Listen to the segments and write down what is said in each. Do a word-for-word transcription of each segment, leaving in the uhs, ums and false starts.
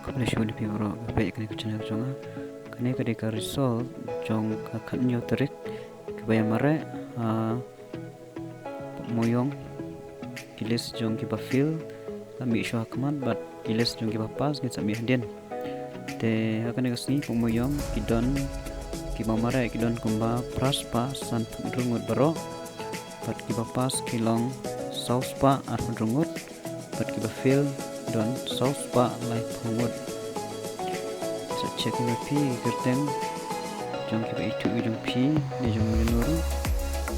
Khublei shibun ïa phi baroh ba phi peit ïa kane ka channel jong nga. Kane ka dei ka result jong ka khathynñiew tarik kaba ïa mareh ha Pokmuyong. Ki list jong kiba fail la mih shuwa ha khmat bad ki list jong kiba pass ngin sa mih hadien. Te ha kane ka sngi Pokmuyong ki don kiba mareh ki don kumba phra spah sanphew hynriew ngut baroh. Bad kiba pass ki long saw spah arphew hynriew ngut. Bad kiba fail don saw spah laiphew ngut. Sa check ïa phi ki kyrteng jong kiba ithuh ki jong phi ne jong Mia Nur.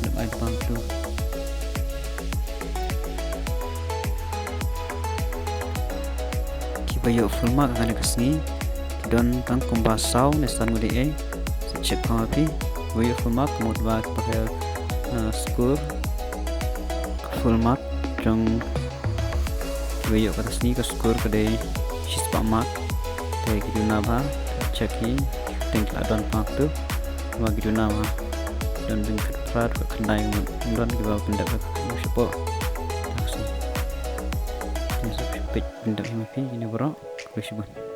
Dep ai pang tu. Kiba ïoh full mark ha kane ka sngi ki don tang kumba saw ne san ngut ei. Sa check pang ïa phi kiba ïoh full mark, mut ba kiba hel, uh, score full mark jong kiba ïoh kata sngi ka score ka dei shispah mark. Te ki duna bha, check hi, teng la don pang tu, ba ki duna bha. Don ding khat phra, khat khyndai, don kiba pyndep ka shapoh. Taksi. Ni sa peit pyndep hi ma phi, ini baroh, khublei shibun.